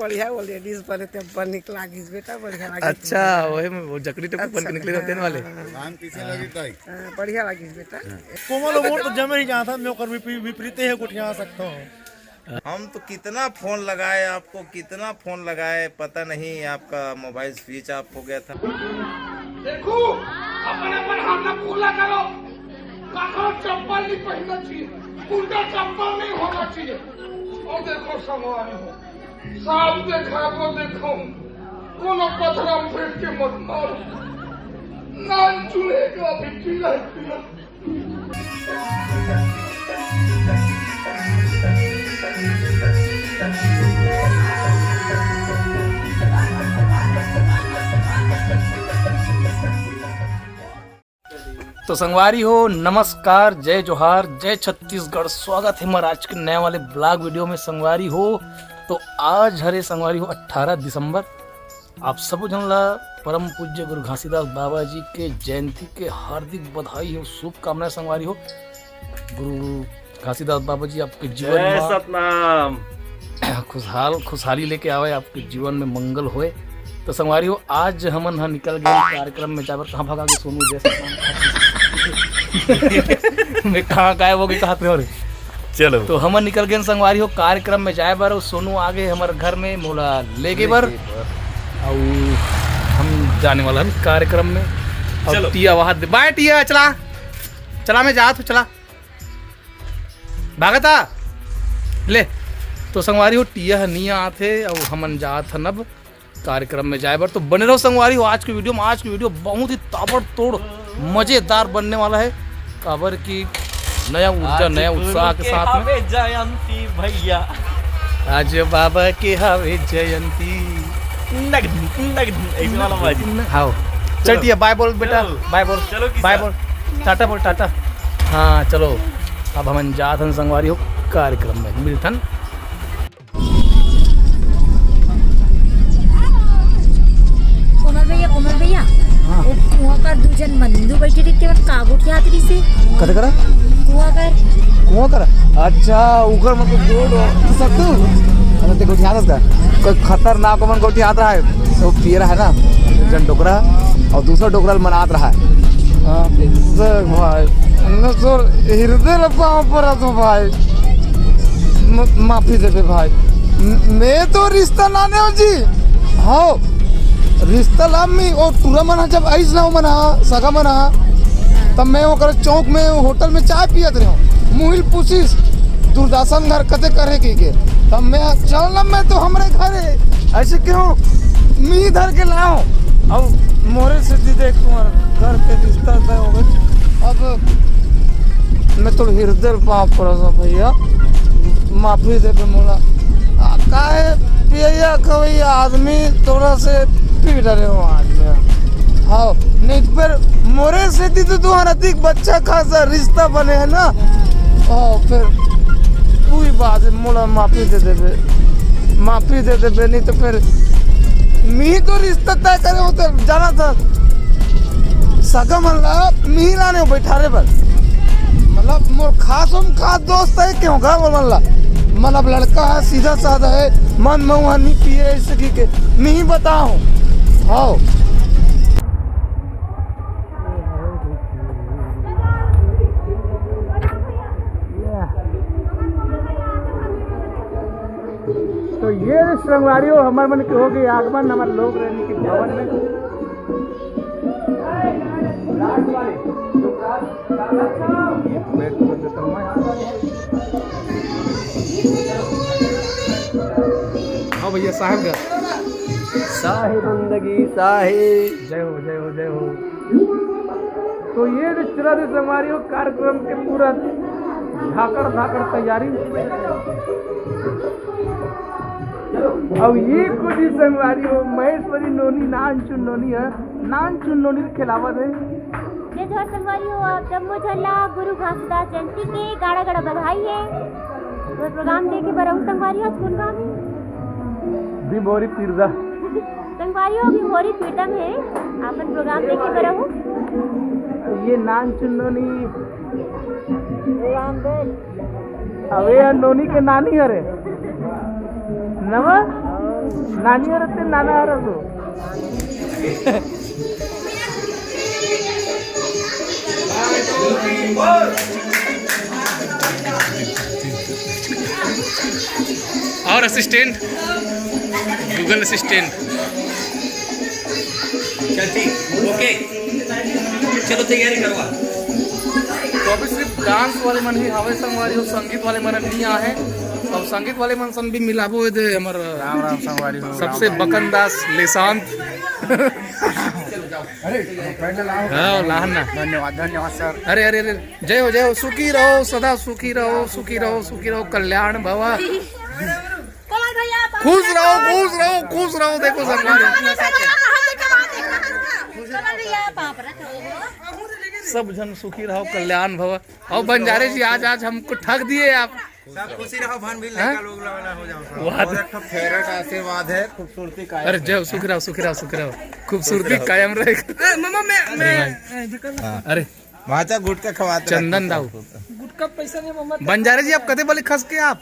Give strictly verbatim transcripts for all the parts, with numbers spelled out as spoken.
बढ़िया, वो लेडीज बने ते बड़ निक लागिस बेटा, बढ़िया लागिस। अच्छा, वही में वो जकड़ी टोपी पहन के निकले रहते हैं वाले। हाँ। नाम कैसे लगी ताई? हाँ, बढ़िया लागिस बेटा। कोमल मोर तो जमे ही जाता, मैं ओकर विपरी-, विपरीते है गोठिया सकता हूँ। हम तो कितना फोन लगाए आपको, कितना फोन लगाए, पता नहीं आपका मोबाइल स्विच ऑफ हो गया था। देखो, अपन अपन हाथ ला खुला करो। काकरो चप्पल नहीं पहनना चाहिए, उल्टा चप्पल नहीं होना चाहिए। और देखो संगवारी हो, साफ देखा को देखो, कोनो पथरा फेंक के मत मारो। नान चूहे का भी पीला ही पीला। तो संगवारी हो, नमस्कार, जय जोहार, जय छत्तीसगढ़। स्वागत है हमारे आज के नए वाले ब्लॉग वीडियो में संगवारी हो। तो आज हरे संगवारी हो अट्ठारह दिसंबर। आप सबो झन ला परम पूज्य गुरु घासीदास बाबा जी के जयंती के हार्दिक बधाई हो, शुभकामनाएं संगवारी हो। गुरु घासीदास बाबा जी आपके जीवन जय में सतनाम। खुशहाल, खुशहाली लेके आवे, आपके जीवन में मंगल होए। तो संगवारी हो, आज हमन ह निकल गए कार्यक्रम में जाए बर। कहाँ भगा गे सोनू? जय सतनाम। मैं कहाँ गायब हो गए, कहाँ पे हो रे? चलो। तो हमन निकल गए संगवारी हो कार्यक्रम में जाए बर, अउ सोनू आ गए हमारे घर में मोला लेगे बर। अउ हम जाने वाला हम कार्यक्रम में। अउ चलो। टिया वहाँ दे-, बाय टिया, चला, चला, मैं जात हूँ, चला। भागता ले। तो संगवारी हो, टिया ह नी आत हे, अउ हमन जात हन अब कार्यक्रम में जाए बर। तो बने रहो संगवारी हो आज के वीडियो में। आज के वीडियो बहुत ही ताबड़तोड़ मजेदार बनने वाला है, काबर कि नया ऊर्जा, आज नया गुरु उत्साह के के साथ में। हवे जयंती भैया। आज बाबा के हवे जयंती। नगन, नगन, ऐसे वाला बाजी। हाँ। चल चलो। टिया, बाय बोल बेटा, चलो। बाय बोल। चलो किसान। बाय बोल, टाटा बोल, टाटा। हाँ, चलो, अब हमन जात हन संगवारी हो कार्यक्रम में, मिलथन। कोमल भैया, कोमल भैया, हाँ। वो कुआं कर दू झन मंदू बैठे रहिथे, मन का गोठियात रहिसे? कते करा? कुआं कर। कुआं कर? अच्छा, उकर मतलब दो, दो, सत्तू? अरे, ते गोठियात हस का? कोई खतरनाक मन गोठियात रहा है, वो पिए रहा है ना, एक जन डोकरा, और दूसरा डोकरा मनात रहा है। हाँ, देख भाई, हमने तोर हृदय ल पाँव परत हो भाई। म-, माफी देबे भाई। म-, मैं तो रिश्ता लाने हो जी। हाँ, रिश्ता ला मी, ओ टूरा मन ह जब आइस ना, ओ मन ह, सगा मन ह, तब मैं ओकर चौक में, होटल में चाय पियत रहे हूँ। मुहिल पूछिस, "दूरदर्शन घर कते करे?" कहि के। तब मैं, "चल ना, मैं तो हमरे घर है।" ऐसे क्यों? मी धर के लाओ। अब मोरे से दी देख तुम्हारा घर के रिश्ता तय हो गए। अब मैं तो हृदय पाँव परत हो भैया, माफी दे दे मोला। आ, काहे पियैया खवैया आदमी थोड़ा से पी डरे हो आज में। हाँ, नहीं तो फिर मोरे से दी तो तुम्हारा दिख बच्चा खासा रिश्ता बने है ना। हाँ, फिर वही बात है, मोला माफी दे देबे, माफी दे देबे, नहीं तो फिर मी तो रिश्ता तय करे हो तो जाना था। सगा मन ला मी लाने हो बैठारे बर, मतलब मोर खास हम खास दोस्त है क्यों का बोलन ला, मतलब लड़का है सीधा साधा है, मन महुआ नहीं पिए ऐसे की के मी बताओ। हाँ। तो ये संगवारी हो, हमर मन के हो गए आगमन, हमर लोग रहने के भवन में। हाँ भैया, साहेब का। साहेब बंदगी, साहेब। जय हो, जय हो, जय हो। तो ये जो चला दे संगवारी हो, कार्यक्रम के पूरा धाकड़ धाकड़ तैयारी। अब ये कुछ ही संगवारी हो, महेश्वरी नोनी, नान चुन नोनी है, नान चुन नोनी खिलावत है। जय जोहार संगवारी हो, आप जम्मो झन ला गुरु घासीदास जयंती के गाड़ा गाड़ा बधाई है। तो प्रोग्राम देखे बर अहू संगवारी हो, आज कौन गाँव है? भिंभोरी पिरदा। संगवारी हो, अभी मोरी पीटम है, अपन प्रोग्राम देखे बर हो। ये नान चुन नोनी। प्रोग्राम देख। अबे यार, नोनी के नानी हरे। नवा? नानी हरत ते नाना हरत हो। और असिस्टेंट, गूगल असिस्टेंट। चल ठीक, ओके, चलो तैयारी करवा। तो अभी सिर्फ डांस वाले मन ही हवे संगवारी हो, संगीत वाले मन नहीं आए। और संगीत वाले मन सन भी मिलाबो दे हमर राम राम संगवारी हो, सबसे राम राम। बकन दास लेशांत। अरे, पहले लाओ। हाँ, लाहन ना। धन्यवाद, धन्यवाद सर। अरे, अरे, अरे, जय हो, जय हो, सुखी रहो, सदा सुखी रहो, सुखी रहो, सुखी रहो, कल्याण भवा। खुश रहो, खुश रहो, खुश रहो। देखो संगवारी, सब जन सुखी रहो, कल्याण भवा। और बंजारे जी, आज, आज हमको ठग दिए आप। सब खुशी रहो, भन भी हाँ? लेकर लोग रवाना हो जाओ। वाह। और एक ठो फेवरेट आशीर्वाद है, खूबसूरती कायम अरे, रहे। जय हो, सुखी रहो, सुखी रहो, सुखी रहो। खूबसूरती कायम रहे। ए, मामा, मैं, मैं, अरे भाई। ए, ढक्कन हाँ। अरे, भाचा गुटखा खवाते चंदन रहते दाऊ। सबको। गुटखा पैसा नहीं, मामा। बंजारे जी, आप कते बले खस के आप?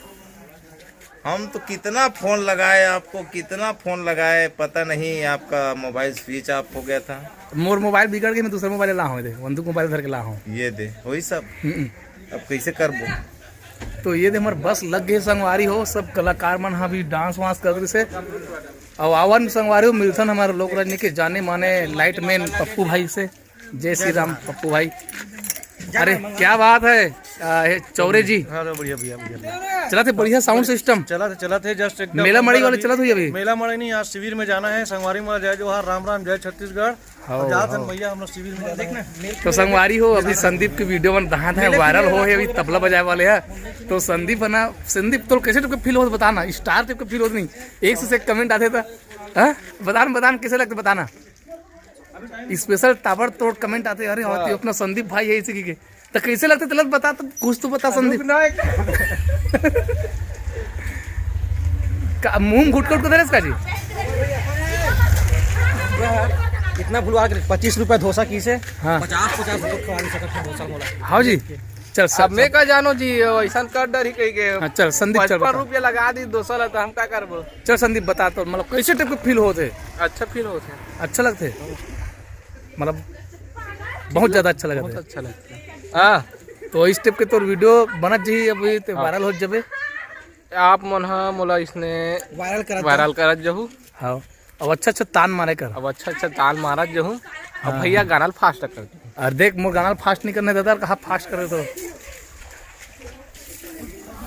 हम तो कितना फोन लगाए आपको, कितना फोन लगाए, पता नहीं आपका मोबाइल स्विच ऑफ हो गया था। मोर मोबाइल बिगड़ गई, मैं दूसरा मोबाइल ला हूँ, दे, बंदूक मोबाइल धर के ला हूँ। ये दे, वही सब। हम्म। अब कैसे करबो? तो ये दे, हमारे बस लग गए संगवारी हो, सब कलाकार मन हा भी डांस वांस कर रहे से। और आवन संगवारी हो, मिलथन हमारे लोक रजनी के जाने माने लाइट मैन पप्पू भाई से। जय श्री राम पप्पू भाई। अरे क्या बात है, आ, हे चौरे जी। हाँ, बढ़िया, बढ़िया, बढ़िया। चला थे बढ़िया साउंड सिस्टम। चला थे, चला थे, जस्ट एकदम मेला मड़ई वाले अभी चला थे अभी। मेला मड़ई नहीं, आज शिविर में जाना है, संगवारी में जय जोहार, राम राम, जय छत्तीसगढ़। हाँ, और जात हन हाँ। भैया, हम लोग शिविर में जाना है। तो संगवारी हो, अभी संदीप की वीडियो में दहा था, वायरल हो है, अभी तबला बजाए वाले हैं। तो संदीप है ना, संदीप तो कैसे टाइप का फील हो बताना, स्टार टाइप का फील हो नहीं, एक से एक कमेंट आते था। हाँ? बताना, बताना कैसे लगते बताना। स्पेशल ताबड़तोड़ कमेंट आते, "अरे, हाँ। ते अपना संदीप भाई है इसी के।" तो कैसे लगते, चलत बता, तो कुछ तो बता, संदीप। रुक ना, एक का मुंह में घुटका उटका दे रहे इसका जी? इतना भुलवा के पच्चीस रुपया डोसा की से, हाँ। पचास, पचास रुपया खवा नहीं सकता डोसा बोला। हाँ जी, चल, सब, अब मैं सब। का जानो जी, ऐसा कर डर ही कही के हाँ, चल, संदीप, चल, पचपन बता। रुपया लगा दी डोसा ला, तो हम का करबो? चल संदीप, बता तो, मतलब, कैसे टाइप के फील होते? अच्छा फील होते। अच्छा लगते? मतलब, बहुत ज्यादा अच्छा लगता बहुत है। अच्छा लगता है। हाँ। तो इस टाइप के तोर वीडियो बनत जी, अभी ते हाँ। वायरल हो जबे। आप मन हा मोला इसने वायरल करत वायरल जाओ। करत जहू। हाँ। अब अच्छा अच्छा तान मारे कर। अब अच्छा अच्छा तान मारत जहू। अब हाँ। भैया गाना फास्ट कर दे। अरे देख, मोर गाना फास्ट नहीं करने देता, कहा फास्ट करे तो।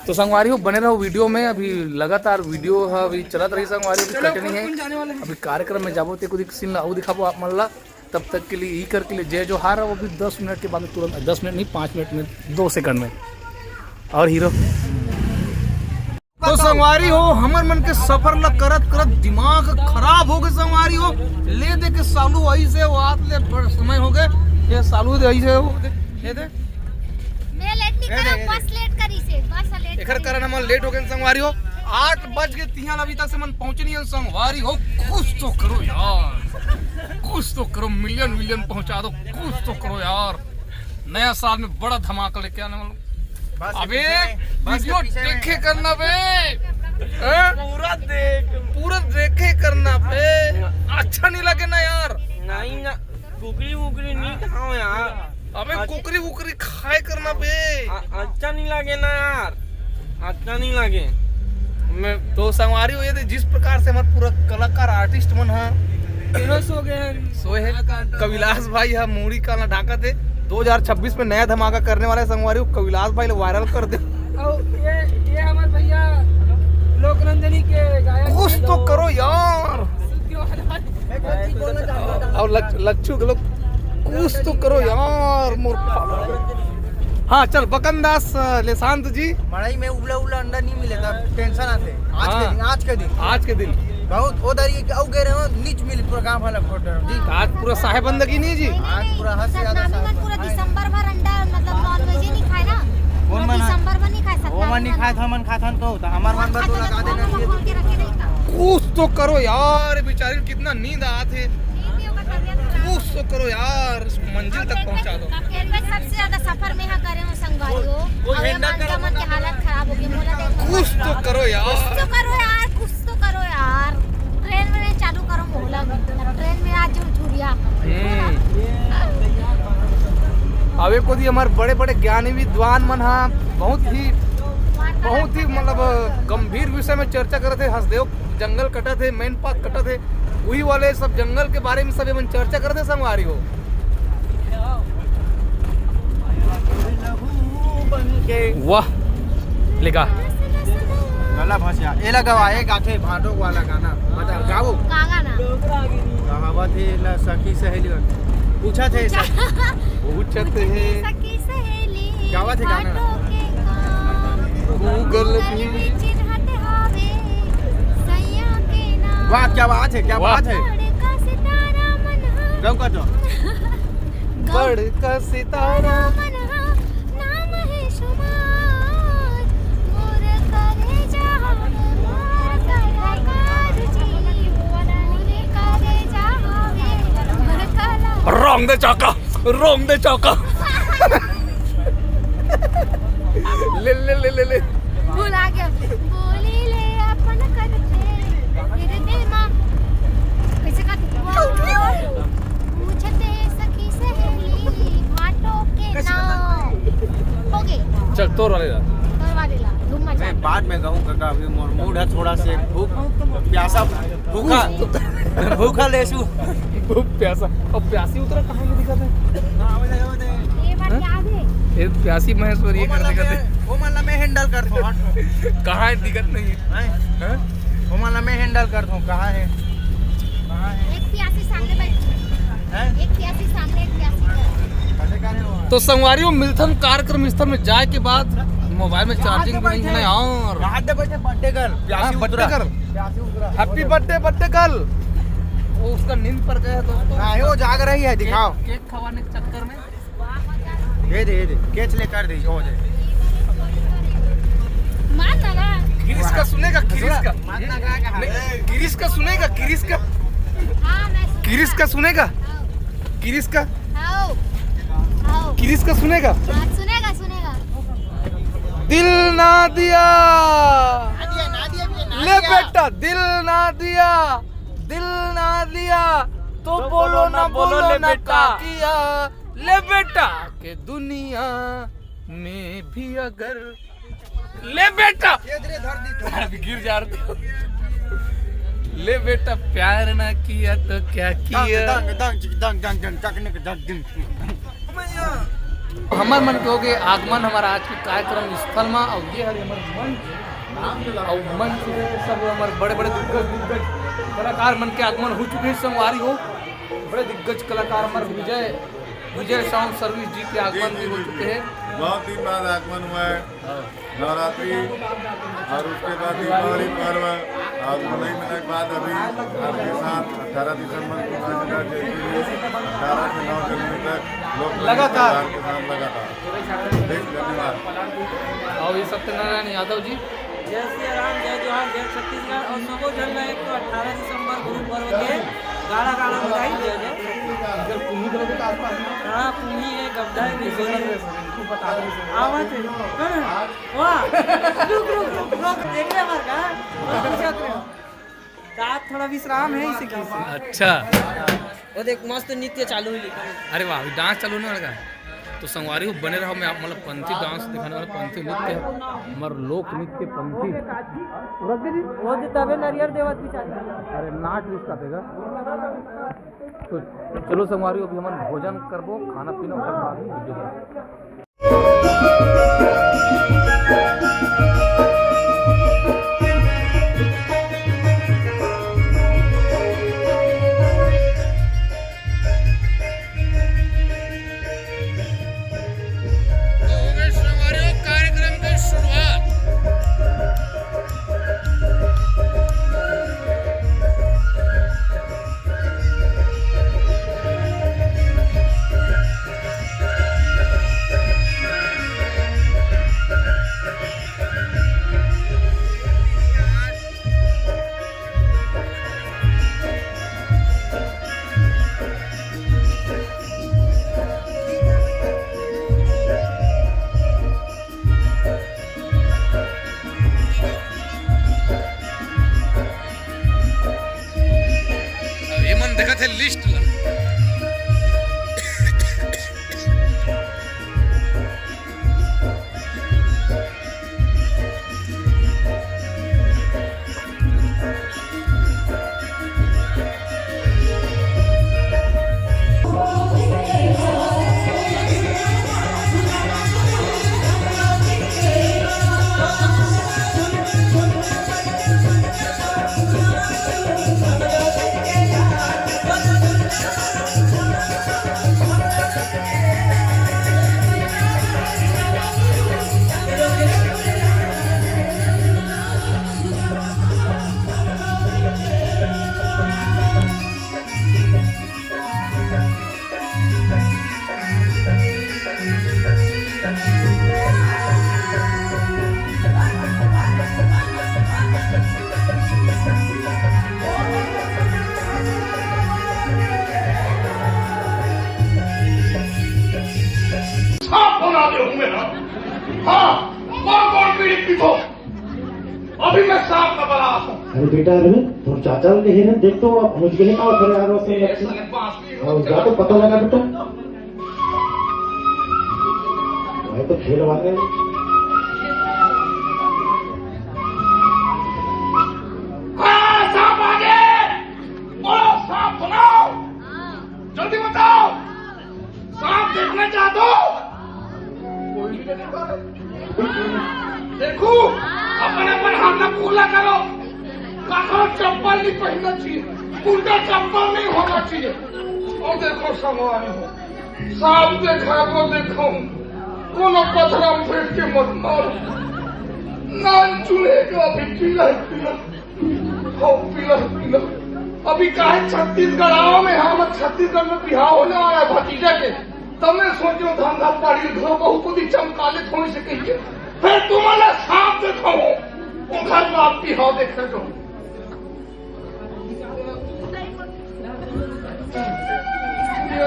तो संगवारी हो, बने रहो वीडियो में, अभी लगातार वीडियो है, अभी चलत रही संगवारी, अभी चलो, कटे नहीं कौन है। कौन जाने वाले हैं? अभी कार्यक्रम में जाबो ते कुछ सीन ला, वो दिखाबो आप मन ला। तब तक के लिए ई करके लिए जय जोहार। वो भी दस मिनट के बाद में तुरंत, दस मिनट नहीं, पाँच मिनट में, दो सेकंड में। और हीरो तो संगवारी हो, हमर मन के सफर ला करत करत दिमाग खराब हो गए संगवारी हो। ले दे के सालू आई से बात ले बड़ समय हो गए। ये सालू दे आई से हो गए। ये दे। मैं लेट नहीं ये दे, करब, ये बस दे। लेट करी से, बस लेट एकर करी। कारण हम लेट हो गए संगवारी हो। आठ बज के तिहान अभी तक से मन पहुंचे नहीं है संगवारी हो। कुछ तो करो यार, कुछ तो करो, मिलियन मिलियन पहुंचा दो, कुछ तो करो यार। नया साल में बड़ा धमाका लेके आने वाला हूँ। बस अबे पीछे में, बस वीडियो पीछे में। देखे करना बे। हैं? पूरा देख। पूरा देखे करना बे। अच्छा नहीं लगे ना यार। नहीं ना, कुकरी वुकरी नहीं खाओ यार। अबे अच्छा। कुकरी वुकरी खाए करना बे। अ-, अच्छा नहीं लगे ना यार, अच्छा नहीं लगे। मैं तो संगवारी हो ये दे, जिस प्रकार से हमारे पूरा कलाकार आर्टिस्ट मन हा बेहोश हो गए हैं। सोए है। कविलास भाई हा मूड़ी काला ढाका थे। दो हज़ार छब्बीस में नया धमाका करने वाला है संगवारी हो, कविलास भाई वायरल कर दे। और ये, ये हमारे भैया लोकरंजनी के गायक कुछ हैं तो लोग। करो यार। और लच-, लच्चू के लोग कुछ तो करो यार, मोर। हाँ, चल, बकनदास, अ, लेशांत जी। मड़ई में उबला उबला अंडा नहीं मिले, तब टेंशन आते। आज के हाँ। दिन, आज के दिन। आज के दिन। बहुत, उधर ये, अउ गए रहे हो, नीच मिली, पूरा गांव वाला फोटो जी। आज पूरा साहेबंद की नहीं जी? आज पूरा हद से ज्यादा सतनामी मन साहेबंद। पूरा दिसंबर भर अंडा, मतलब, नॉन वेज ही नहीं खाए ना। कौन पूरा मना? दिसंबर भर नहीं खाए, वो सतनामी मन नहीं मन। खाए था, मन खाए था तो, तो हमार मन भर तो लगा देना चाहिए। कुछ तो करो यार, बेचारी कितना नींद आत है। कुछ तो करो यार, इसको मंजिल तक पहुंचा दो। सबसे ज्यादा सफर में यहाँ करे हो संगवारी हो। और ये मानता मन के हालत खराब हो गई, मोला देखो। कुछ तो करो यार। कुछ तो करो यार, कुछ तो करो यार। हम्म। अब एक कोती हमर बड़े-बड़े ज्ञानी विद्वान मन ह बहुत ही, बहुत ही मतलब गंभीर विषय में चर्चा करत हे। हसदेव जंगल कटत हे, main path कटत हे, उही वाले सब जंगल के बारे में सब ये मन चर्चा करत हे संगवारी हो। वाह, लेगा। गला फंस गया। एला गवा, एक आथे भाटो वाला गाना। बता, गाओ। का गाना? कहावत हे ला सखी सहेली। पूछत हे। पूछत हे। सखी सहेली। गावत हे गाना। भाटो के काम। Google भी। भी चिन्हत हवे, सैया के नाम। वाह, क्या बात है, क्या वाह। बात है। बड़का सितारा मन ह। गाओ का तो। बड़का सितारा। मन ह, नाम हे शुमार। मोर करेजा हवे, मोर कलाकार जी। मोर करेजा हवे, मोर कला- रोंग दे चाका, रोंग दे चाका। ले, ले, ले, ले, ले। भुला गया। बोली ले अपन करते, फिर दे माँ। कैसे करते? पूछते सखी सहेली, भाटो के नाम। हो गए। चल, तोर वाले ला। तोर वाले ला, धूम मचा। मैं बाद में गाऊं काका, अभी मोर mood है थोड़ा से भूख, प्यासा, भूखा, भूखा लेसु। भूख प्यासा। अब प्यासी उतरा कहाँ में दिखा था? ये बात हाँ? याद है? ये प्यासी महेश्वरी वो कर मतलब दिखा मैं, था। वो मतलब मैं handle कर दूं, हट। कहाँ है? दिखत नहीं है। हैं? हाँ? वो मतलब मैं handle कर दूं, कहाँ है? कहाँ है? एक प्यासी सामने बैठी है। हैं? एक प्यासी सामने, एक प्यासी इधर। तो संगवारी हो, मिलथन कार्यक्रम स्थल में जाए के बाद मोबाइल में charging भी नहीं है यार। याद दे बैठे birthday girl, हाँ, प्यासी birthday उतरा। Girl। प्यासी उतरा। Happy birthday, birthday girl। वो उसका नींद पर गया दोस्तों। नहीं, वो जाग रही है, दिखाओ। Cake, cake खवाने के चक्कर में। ये दे, ये दे, catch ले कर दे, वो दे। मार ना ना। किरिस का सुनेगा, किरिस का। मार ना ना, कहा। नहीं, किरिस का सुनेगा, किरिस का। हाँ, मैं सुनूंगा। किरिस का सुनेगा? हाँ। किरिस का? आओ। आओ। किरिस का सुनेगा? हाँ, सुनेगा, सुनेगा। दिल ना दिया। ना दिया, ना दिया, ना ले दिया। बेटा, दिल ना दिया, दिल ना दिया, तो तो बोलो बोलो ना, ना बोलो बोलो ले ना बेटा। का किया। ले बेटा, के दुनिया में भी अगर, ले बेटा, ये धीरे धर दी तो। अभी गिर जा रहे। ले बेटा, प्यार ना किया तो क्या किया? दंग, दंग, दंग, दंग, दंग, दंग, दंग, दंग, दंग। हमर मन के हो गए आगमन हमर आज के कार्यक्रम स्थल मा, और ये हरे हमर मंच, और मंच में सब हमर बड़े-बड़े दिग्गज, दिग्गज कलाकार मन के आगमन हो चुके हैं संगवारी हो। बड़े दिग्गज कलाकार हमर विजय, विजय sound service जी के आगमन भी हो चुके हैं। बहुत दिन बाद आगमन हुआ है। नवरात्रि और उसके बाद दीपावली पर्व और होली मिलने के बाद अभी आपके साथ अठारह दिसंबर को गांधीनगर जयपुर में अठारह से नौ जनवरी तक लोक लगातार। के साथ लगातार। ठीक, धन्यवाद। और ये सत्यनारायण यादव जी। जय सिया राम, जय जोहार, जय छत्तीसगढ़ और सबो झन ला एक तो अठारह दिसंबर गुरु पर्व के गाड़ा गाड़ा बधाई, जय जय। इधर कुम्ही के लोग के आसपास में। हाँ, कुम्ही है, गबदा है, बिजोरी है। इनको बता दो। आवत है। कौन है? वाह! रुक, रुक, रुक, रुक, देख ले हमार का। पूछत रहे हो। रात थोड़ा विश्राम है इसी की। अच्छा। वो देख, मस्त नृत्य चालू है। अरे वाह, अभी dance चालू नहीं लगा। तो संगवारी हो, बने रहो, मैं आप मतलब पंथी dance दिखाने वाला, पंथी नृत्य, हमार लोक नृत्य पंथी। वो जो तबे नरियर देवत की चाहिए। अरे नाच रिस्का देगा। तो चलो संगवारी हो, अभी हमन भोजन करबो, खाना पीना, ओकर बाद में video बनाबो। तो हो गए संगवारी हो कार्यक्रम की शुरुआत। अभी मैं सांप का बड़ा हूँ। अरे बेटा, अरे तोर चाचा लोग हे ना, देख तो अब पहुंच गए ना, फिर यार, उसे ये लड़की। साले बांसुरी और जा तो पता लगा बेटा। भाई तो खेल वाले। आ, सांप आ गए। बोलो, सांप सुनाओ, जल्दी बताओ। सांप देखना चाहते हो? कोई नहीं देखा। देखो, अपन अपन हाथ ला खुला करो। काकरो चप्पल नहीं पहनना चाहिए, उल्टा चप्पल नहीं होना चाहिए। और देखो, संगवारी हो, सांप देखा को देखो, कोनो पथरा फेंक के मत मारो। नान चूल्हे का भी पीला है, पीला। हो, पीला, पीला। अभी काहे छत्तीसगढ़ आओ में, हम छत्तीसगढ़ में बिहाव होने वाला है भतीजा के। तब मैं सोचो धंधा पाड़ी घर बहू को भी चमका ले थोड़ी से कहिए। फिर तुम्हारा सांप देखो, वो घर में आप बिहाव देखने जाओ। ये,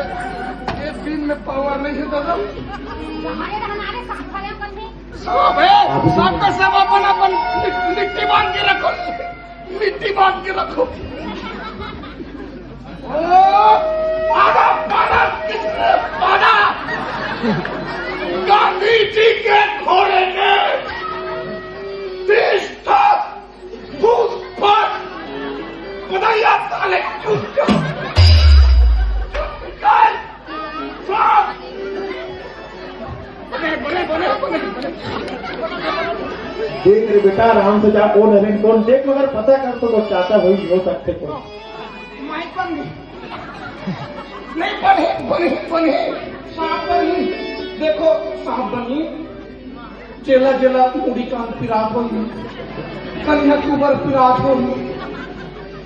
ये दिन में पावर नहीं है दादा। हमारे, हमारे साथ खड़े अपन भी। सब है, सबका सब अपन अपन मिट्टी बांध के रखो, मिट्टी बांध के रखो। ओ, पादा, पादा, किसने पादा? गांधी जी के घोड़े ने तीस था। फूस फाट। बताइए साले, चुप, चुप। बने, बने, बने, बने, बने। देख रे बेटा, आराम से जा, कौन है, कौन, देख, मगर पता कर तो, तो चाचा भाई हो सकते कौन। माइक बन गई। नहीं, बने, बने, बने। सांप बनी। देखो, सांप बनी। जेला जेला मुड़ी कान पिरात होही, कनिहा कुबर पिरात होही,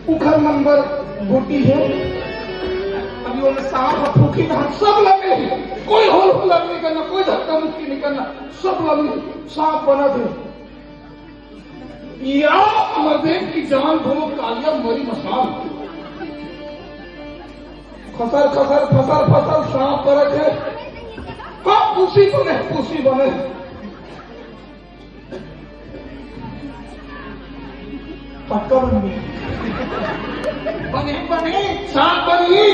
उखर मन बर गोटी हे। अभी ओमे सांप ह फूकी त हम सब ला मिलही, कोई होल होलर नहीं करना, कोई धक्का मुक्की नहीं करना, सब ला मिलही। सांप बनत हे। या मर्दे की जान बोलो कालिया मरी मसाल। खसर, खसर, फसर, फसर, सांप परत हे। हाँ, पूसी बने, पूसी बने। पक्का बन गया। बने, बने, सांप बनी।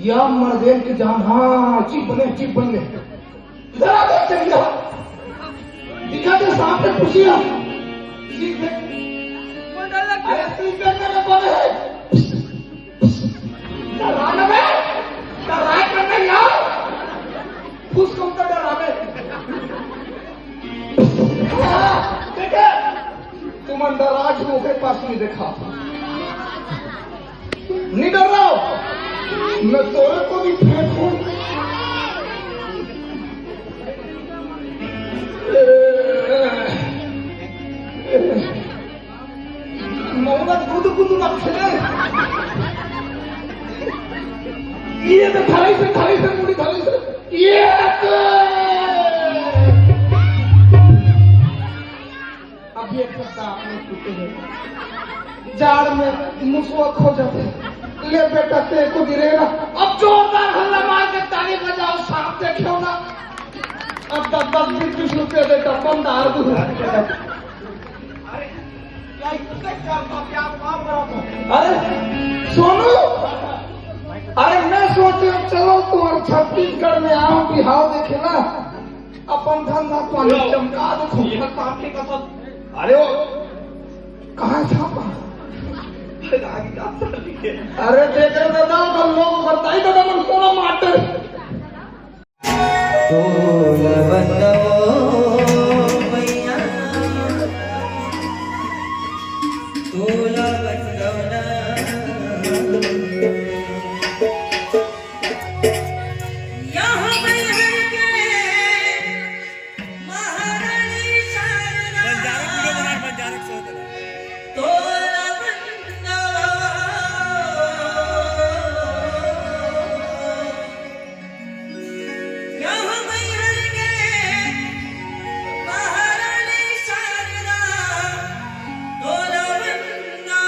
या मर्देन के जान, हाँ, चिप बने, चिप बन ले। इधर आ जा, चल जा। दिखा दे सांप ने पूछिया। सीट पे। अरे सीट पे मेरे बने है। डरा ना बे। डरा कर नहीं यार। फूस कौन सा डरा बे? हाँ, देखे? तुम अंदर आज मुंह के पास नहीं देखा। नहीं डर रहा हो? मैं तोरे को भी फेंकूं। मौला गुद गुद ना खेले। ये तो थाली से, थाली से, मुड़ी थाली से। ये तो अब ये खिस्सा आपने पीते हैं। जाड़ में मुसवा खो जाते हैं। ले बेटा, ते को गिरे ना। अब जोरदार हल्ला मार के ताली बजाओ, सांप देखो ना। अब दस दस बीस बीस रुपये दे, डब्बन दार दूँ। अरे सोनू, अरे मैं सोचे चलो तुम छत्तीसगढ़ में आओ, बिहाव देखे ना। अपन धंधा पानी चमका दो, खूब ये बाप की कसम। अरे ओ, कहाँ था पानी? अरे आगे क्या चल रही है? अरे देख रहे दादा, हम लोग बताई दादा, मन कोना मारते। तोला बंदो मैया, तोला बंदो ना। यहाँ मैहर के महारानी शारदा। बंजारा वीडियो बना, बंजारा के साथ। तोला बंदो। यहाँ मैहर के महारानी शारदा। तोला बंदो ना।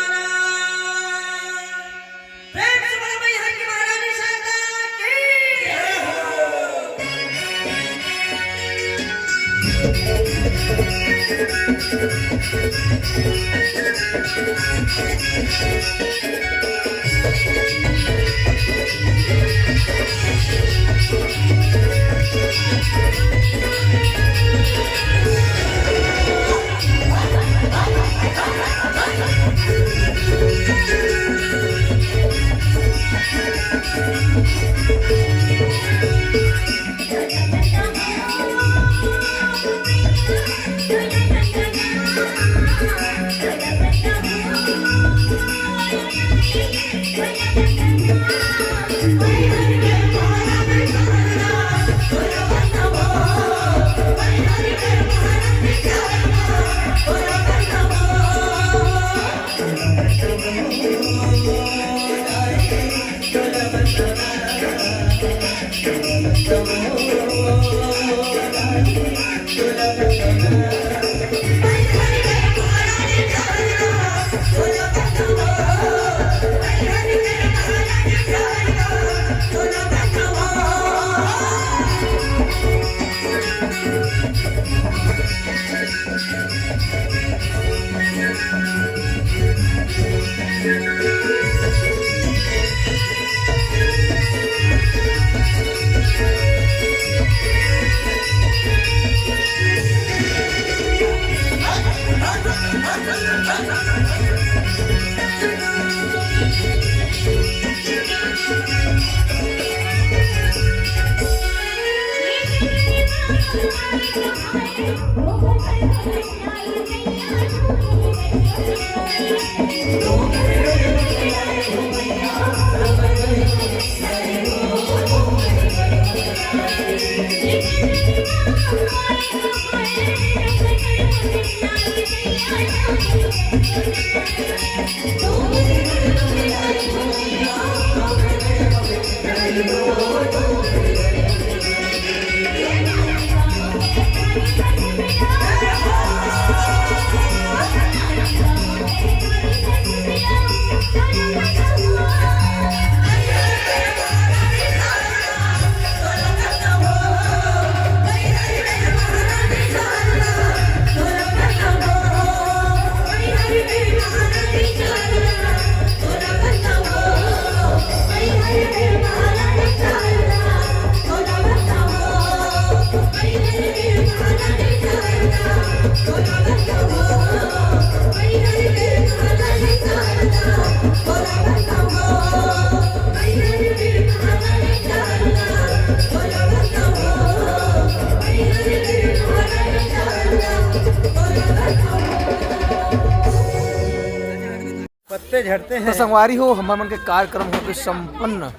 पत्ते झड़ते तो हैं। संगवारी हो, हमर मन के कार्यक्रम होके संपन्न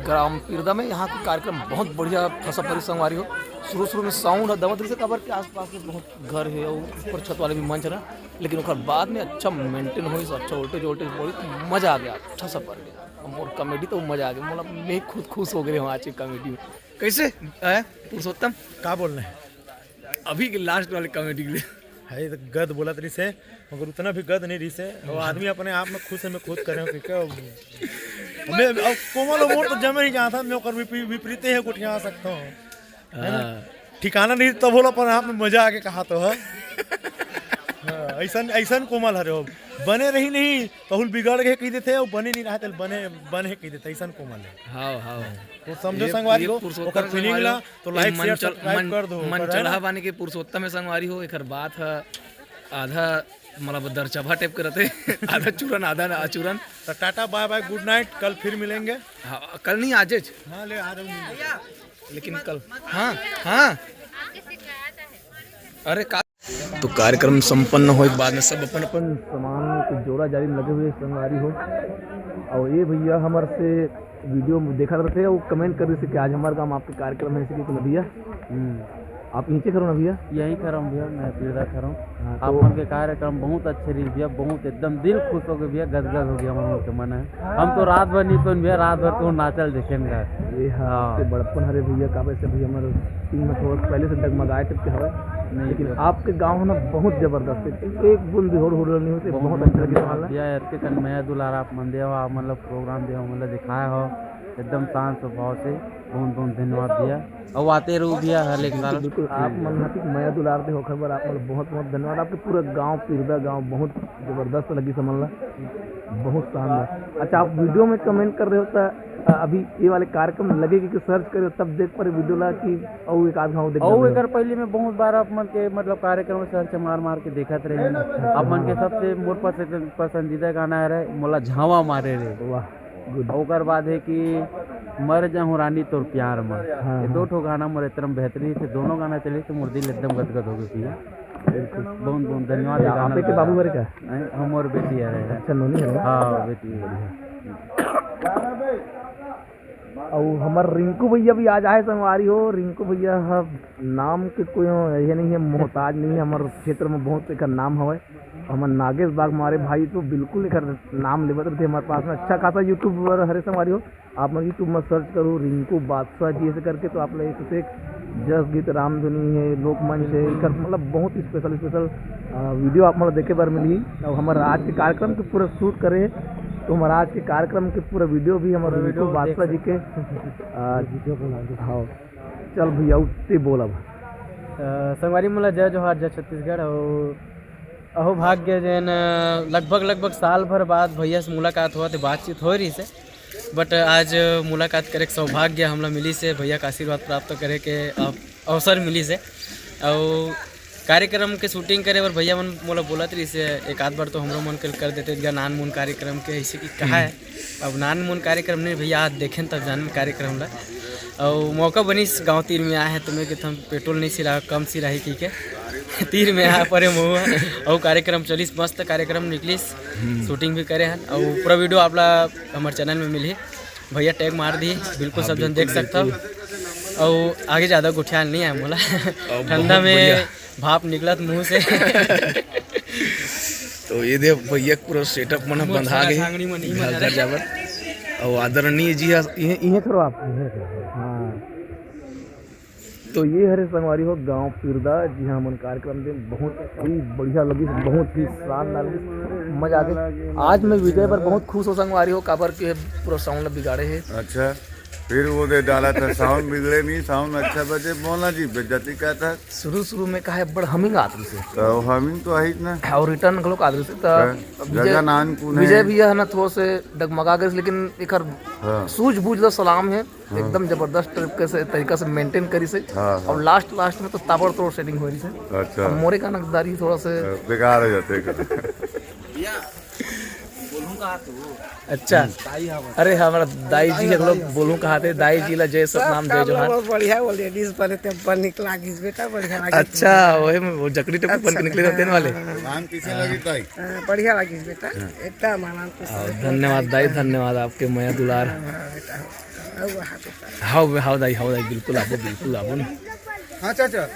ग्राम पिरदा में। यहाँ के कार्यक्रम बहुत बढ़िया फंसा परी संगवारी हो। शुरू शुरू में साउंड ह दबत रहिसे, काबर के आसपास में बहुत घर हे और ऊपर छत वाले भी मंच रहा, लेकिन ओकर बाद में अच्छा मेंटेन होइस, अच्छा वोल्टेज वोल्टेज बढ़िस, मजा आ गया, अच्छा सा पड़ गया। और कॉमेडी तो मजा आ गया, मतलब मैं खुद खुश हो गए हूँ आज की कॉमेडी में। कैसे है पुरुषोत्तम? का बोलना है? अभी के लास्ट वाले कॉमेडी के लिए। है तो गद बोलत रहिसे, मगर उतना भी गद नहीं रहिसे। वो आदमी अपने आप में खुश है, मैं खुद करे हूँ, ठीक है। मैं अब कोमल और मोर तो जमे ही जाता, मैं ओकर विपरी-, विपरीते है, गोठिया सकता हूँ, है ना? हाँ। ठिकाना नहीं तब होला, पर आप में मजा आके कहा तो है। हाँ, ऐसन, ऐसन कोमल हरे हो, बने रही नहीं, तहुल बिगड़ के कह देते, और बने नहीं रहा, तो बने, बने कह देते, ऐसन कोमल है। हाँ, हाँ। तो समझो ये, संगवारी ये हो, पुरुषोत्तम ओकर फीलिंग संगवारी ला, हो, तो ये लाइक, शेयर, मंचल-, सब्सक्राइब मन-, कर दो, मंचलहा करा। बने के पुरुषोत्तम है संगवारी हो, एकर बात है आधा, मतलब, दरचबा टाइप के रहते, आधा चूरन, आधा ना अचूरन। तो टाटा, बाय बाय, गुड नाइट, कल फिर मिलेंगे। हाँ, कल नहीं, आजेज। हाँ, ले, आ जाओ। लेकिन कल, हाँ, हाँ। अरे का तो कार्यक्रम संपन्न होए के बाद में सब अपन अपन सामान के जोड़ा जारी में लगे हुए संगवारी हो। और ये भैया हमारे से वीडियो में देखा रहते हैं, वो कमेंट कर रहे थे कि आज हमारे गांव आपके कार्यक्रम है, इसी के तो भैया। हम्म। आप नीचे करो ना भैया। यहीं खड़ा हूँ भैया, मैं पीड़ा खड़ा हूँ। हाँ, आप तो मन के कार्यक्रम बहुत अच्छे रही भैया, बहुत एकदम दिल खुश हो गए भैया, गदगद हो गया हम लोग के मन है। हम तो रात भर नहीं सोन भैया, रात भर तो नाचल देखेन का। ये हाँ, हाँ। आपके बड़प्पन हरे भैया, काबे से भी हमारे टीम में थोड़ा पहले से डगमगाए टाइप के हवे। नहीं लेकिन भैया। आपके गांव ना बहुत जबरदस्त है, एक बूंद भी होड़ होड़ नहीं होते, बहुत बहुत अच्छा लगे धन्यवाद वाला। भैया, एतके कन मया दुलार आप मन दे हो, आप मतलब प्रोग्राम दे हो, मतलब दिखाए हो। एकदम शांत स्वभाव से। बहुत बहुत धन्यवाद भैया, अउ आते रहू भैया हर एक साल। बिल्कुल, आप मन ह मया दुलार दे ओखर बर आप मन ल बहुत बहुत धन्यवाद। आपके पूरा गांव, पिरदा गांव, बहुत जबरदस्त लगिस हमन ला, बहुत शानदार। अच्छा, आप वीडियो में कमेंट कर रहे हो त, अ, अभी ये वाले कार्यक्रम लगे कि सर्च करे हो तब देख पारे वीडियो ला कि अउ एक आध घाव देख अउ पारे? एकर पहले मैं बहुत बार आप मन के मतलब कार्यक्रम सर्च मार मार के देखत रहे। आप मन के सबसे मोर पसंद, पसंदीदा गाना है रे मोला झावा मारे रे। वाह, गुड। ओकर बाद है कि मर जाहूँ रानी तोर प्यार में। हाँ, ये दो हाँ। ठो गाना मोर एकदम बेहतरीन थे, दोनों गाना चले थे, मोर दिल एकदम गदगद हो गए भैया। बिल्कुल। बहुत बहुत धन्यवाद। ये आपे के बाबू हरे का? नहीं, हमर बेटी है। अच्छा, नोनी है। हाँ, बेटी है। अउ हमर रिंकू भैया भी आज आए संगवारी हो। रिंकू भैया ह नाम के कोई ये नहीं है, मोहताज नहीं है। हमर क्षेत्र में बहुत एकर नाम हवय। हमर नागेश बाग मारे भाई तो बिल्कुल एकर नाम लेवत रहिथे हमर पास में। अच्छा खासा यूट्यूबर हरे संगवारी हो, आप मन यूट्यूब में सर्च करो रिंकू बादशाह जी ऐसे करके, तो आप लोग एक से एक जस गीत, रामधुनी है, लोकमंच है, एकर मतलब बहुत स्पेशल स्पेशल, अ, वीडियो आप मन ल देखे बर मिलही। अउ हमर आज के कार्यक्रम के पूरा शूट करे हे, तो हमर आज के कार्यक्रम के पूरा वीडियो भी हमर पूरा रिंकू वीडियो बादशाह देख जी के, अ, वीडियो बना दो। हाँ, चल भैया, उठते बोल अब। अ, संगवारी मन ल जय जोहार, जय छत्तीसगढ़। अउ अहो भाग्य जेन, अ, लगभग, लगभग साल भर बाद भैया से मुलाकात होवत हे, बातचीत होए रहिस हे। But आज मुलाकात करे के सौभाग्य हमला मिलिस हे, भैया के आशीर्वाद प्राप्त करे के अव-, अवसर मिलिस हे। अउ कार्यक्रम के shooting करे बर भैया मन मोला बोलत रहिस हे, एक आध बार तो हमरो मन के कर देते गा नान मुन कार्यक्रम के, ऐसे कि कहा है। अब नान मुन कार्यक्रम नहीं भैया, आज देखेन तब जान कार्यक्रम ला। अउ मौका बनिस गांव तीर में आए हैं, तो मैं कहता हूँ पेट्रोल नहीं सिरा, कम सिराही की के तीर में आए परे महुआ। अउ कार्यक्रम चलिस, मस्त कार्यक्रम निकलिस, shooting भी करे हन। अउ पूरा वीडियो आप ला हमर चैनल में मिलही, भैया टैग मार दी, बिल्कुल हाँ, सब जन देख बिल्कुल, सकता हो। बिल्कुल। अउ आगे ज़्यादा गोठियाल नहीं आए मोला, अउ ठंडा बहुत में बढ़िया। भाप निकलत मुंह से। तो ये दे भैया पूरा सेटअप मन बहुत बंधा सारा गए सांगड़ी मन ही घर, मन घर जाबर। अउ आदरणीय जी हा, इहे, इहे करो आप, इहे करो। हाँ। तो ये हरे संगवारी हो गांव पिरदा, जी हाँ, हमन कार्यक्रम दे बहुत ही बढ़िया लगिस, बहुत ही शानदार लगिस, मजा आ गए। आज मैं विजय पर बहुत खुश हो संगवारी हो, काबर के पूरा साउंड ला बिगाड़े हे। अच्छा, फिर वो दे डाला था, साउंड बिगड़े नहीं, साउंड अच्छा बजे, बोलना जी, बेइज्जती का था। शुरू शुरू में कहा बड़ हमिंग आत रहिस हे। तो हमिंग तो आई ना। और रिटर्न घलो आत रहिस हे, तो हाँ, विजय, जगह नान कुन विजय है। भैया है ना, थोड़ा से डगमगा गए, लेकिन एकर हाँ। सूझबूझ ला सलाम है, हाँ। एकदम जबरदस्त तरीके से, तरीका से मेंटेन करिस हे। हाँ, हाँ। और लास्ट, लास्ट में तो ताबड़तोड़ सेटिंग हो रही है। अच्छा। अब मोरे का नकदारी थोड़ा से बेकार हो जाते हैं। अच्छा। दाई हवय। अरे, हमारा दाई जी, हम लोग बोलूं कहा थे, दाई जी ला जय सतनाम, जय जोहार। बहुत बढ़िया, वो लेडीज बने थे, बड़ निक लागिस बेटा, बढ़िया लागिस। अच्छा, वही में वो जकड़ी टोपी बन के निकले रहते हैं वाले। नाम कैसे लगी ताई? हाँ, बढ़िया लागिस बेटा, एकदम आनंद से। हाँ, धन्यवाद दाई, धन्यवाद आपके मया दुलार। हाँ, बेटा, हाँ, हाँ, हाँ, बेटा। हाव, हाव दाई, हाव दाई, बिल्कुल आबो, बिल्कुल आबो ना। हाँ, चाचा।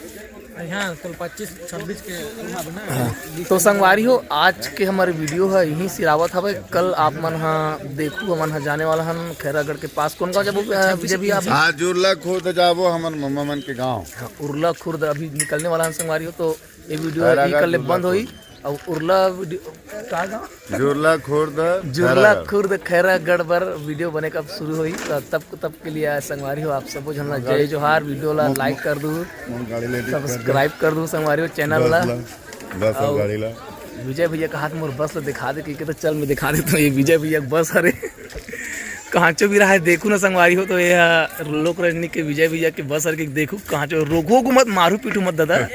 हाँ, तो पच्चीस छब्बीस के आबो ना। हाँ। तो संगवारी हो, आज के हमारे वीडियो है यहीं सिरावत हवे। कल आप मन हा देखू, हमन हा जाने वाला हन खैरागढ़ के पास। कौन गाँव जाबो, अ, विजय भैया? आप हाँ, जुरला खुर्द जाबो, हमन मम्मा मन के गाँव। हाँ, उरला खुर्द अभी निकलने वाला हन संगवारी हो, तो ये वीडियो खैरागढ़, यहीं कल ले जुरला बंद होई। खुर्द। अउ उरला वीडियो, का गाँव? जुरला खुर्द, जुरला खैरागढ़। खुर्द खैरागढ़ बर वीडियो बने कब शुरू होई, तो तब, तब के लिए संगवारी हो, आप सबो झन ला जय जोहार। वीडियो ला मो-, लाइक कर दू, मोर गाड़ी ले दे, कर दे। सब्सक्राइब कर दू संगवारी हो चैनल बस ला। ला, बस अउ गाड़ी ला। विजय भैया का हाथ मोर बस ला दिखा दे, कहिके तो चल मैं दिखा देता हूँ, ये विजय भैया के बस हरे। कहाँचो भी रहा है, देखू ना संगवारी हो, तो ये लोक रजनी के विजय भैया के बस हरे, देखू कहाँचो, रोकू मत, मारू पीटू मत दादा।